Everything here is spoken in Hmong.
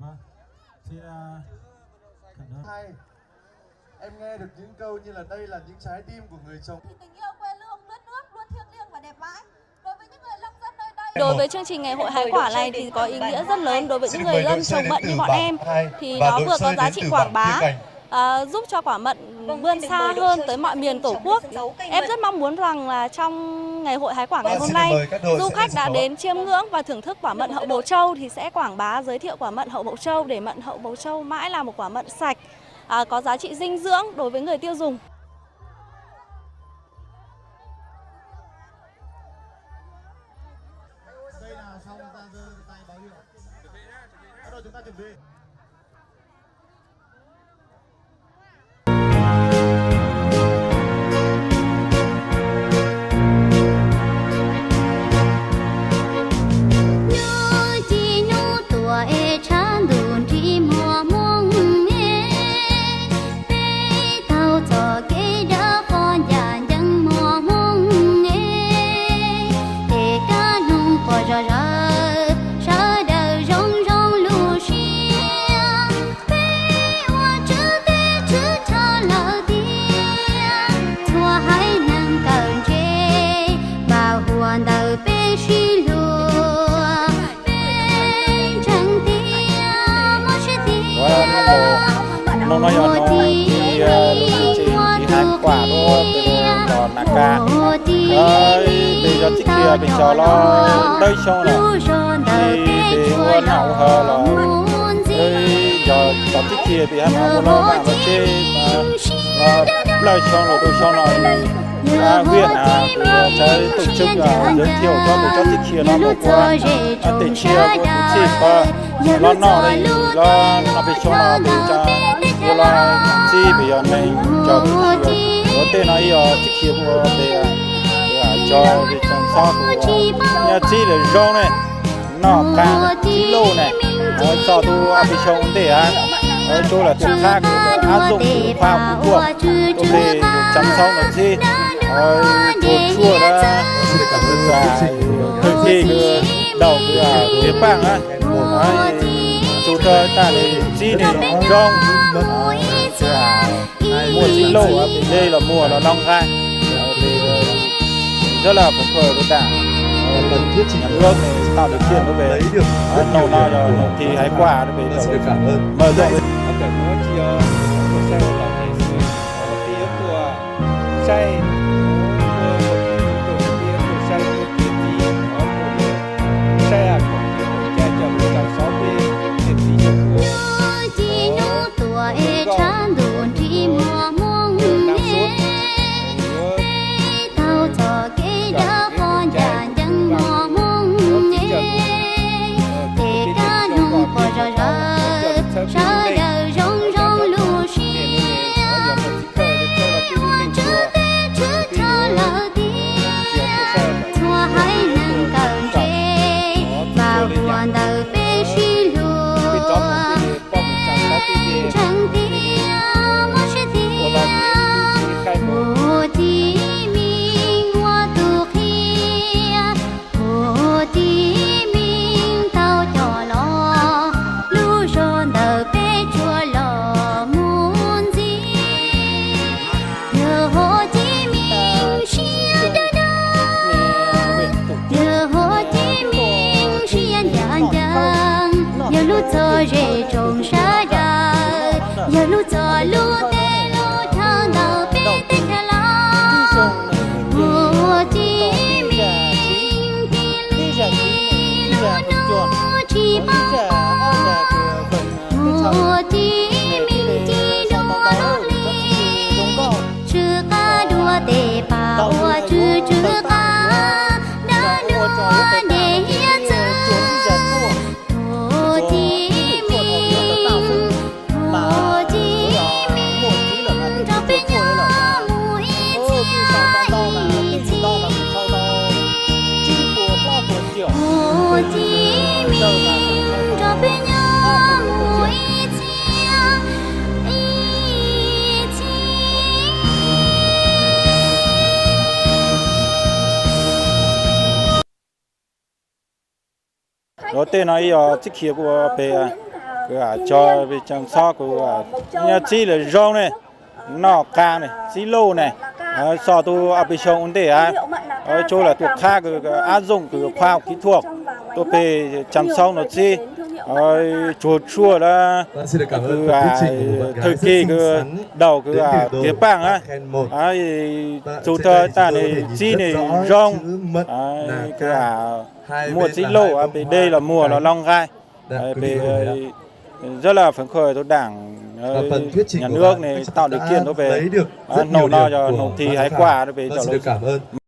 Vâng. Xin, à, khẳng định. Hay. Em nghe được những câu như là đây là những trái tim của người chồng. Thì tình yêu quê hương lướt nước luôn thiêng liêng và đẹp mãi. Đối với những người nông dân nơi đây, đối với chương trình ngày hội hái quả này thì có ý nghĩa rất lớn đối với những người dân trồng mận như bọn em. Thì nó vừa có giá trị quảng bá, à, giúp cho quả mận vươn xa hơn tới mọi miền Tổ quốc. Em rất mong muốn rằng là trong ngày hội hái quả ngày hôm nay, du khách đã đến chiêm ngưỡng và thưởng thức quả mận hậu Bầu Châu thì sẽ quảng bá, giới thiệu quả mận hậu Bầu Châu để mận hậu Bầu Châu mãi là một quả mận sạch, à, có giá trị dinh dưỡng đối với người tiêu dùng. Đây là sau ta giơ tay báo hiệu. Bắt đầu chúng ta chuẩn bị. Nyuj ci nyuj tuaj es tshav ntuj nrig muaj hmoo es, peb taug txoj kev dawb vog ncaj ncees muaj hmoo es, es kab hnub quaj zom zaws sawv daws zoo zoo lub siab. Peb ua tswv teb tswv chaw lawm tiag, txhua haiv neeg kawm ntse, npaj huam ntawm peb sib luag, peb ntseeg tias mob siab tiag. Hnub no yog hnub thib, lub tswv tsev thib haiv kuam rau peb los na ka. Peb cov txib khiav peb tso los ntau xyoo lawm, peb ua noj ua haus los, yog cov txib khiav peb haj mas ua loj vaj loj tsev, los plaub xyoo los rau xyoo no, Viaj na, kuv txawv tus tswv, yog thiaj coj tus cov txib khiav no mus ua tej tsiaj ua tus txij pab los noj li los noj peb xyoo no peb cov ua los txib peb yog neeg cov txib khiav ua tej no ib yog txib khiav ua peb cov peb tseem xob tus yog txib lawm zoo ne, noj qab txib lauj ne, txog tus ob peb xyoo ntej a, tsuas lam tus qab kuv ab zoom tus qab kuv tuaj rau peb tseem xob no txib, tsuas tsuaj na, thawj thij kuv daus kuv tiav paaj na, tsuas tag tag li txib li zoo, muaj txib lauj peb le los muag los noj nqaij. Rất là phấn khởi với Đảng, nhà nước tạo điều kiện cho về. Nov no yog nov thi hái quả cho về mở rộng. Nyuj ci nyuj tuaj es tshav ntuj nrig muaj hmoo es, peb taug txoj kev dawb vog ncaj ncees muaj hmoo es, es kab hnub quaj zom zaws sawv daws zoo zoo lub siab. Peb ua tswv teb tswv chaw lawm tiag, txhua haiv neeg kawm ntse, npaj huam ntawm peb sib luag, ntseeg tias mob siab tiag. Hồ Chí Minh ua tus qhia, Hồ Chí Minh tau coj los lub zog ntawm peb tsuas los mus ntxiv. Yawg Hồ Chí Minh siab dawb dawb, yawg Hồ Chí Minh siab ncaj ncees, yawg lub txoj zej tsoom sawv daws, yawg lub txoj lub teb lub chaw ntawm peb teb chaws los. Hồ Chí Minh cia li lub hnub tsis paub, Hồ Chí Minh cia li dua lub hli, tsw qab dua tes pam ua tsw tsw qab dawb dua nce hiav txwv. Hồ Chí Minh, Hồ Chí Minh nrog peb nyob mus ib txhia ib txhia. Hồ Chí Minh nrog peb nyob mus ib txhia ib txhia. Lov tej no ib yog txib khiav kuv pem, kuv cog pem cham xob kuv nyob txib lawm zoo ne, noj qab ne, txib lauj ne, so tu ob peb xyoo ua ntej a, tsuas lam tuaj qhab kws ab zoom kws khoa học kỹ thuật tuaj pem cham xob no txib, tsuag tshuaj lawm, kws thawj kis kws daus kws tiav paaj a, txug tag tag ne txib ne zoo, kws muaj txib lauj pem dej los muag los loo nqaij, pem rất là phấn khởi tu đảng, nhà nước ne tạo điều kiện tuaj pem, hnoos no yog hnoos thi hais kuaj tuaj pem cov lawv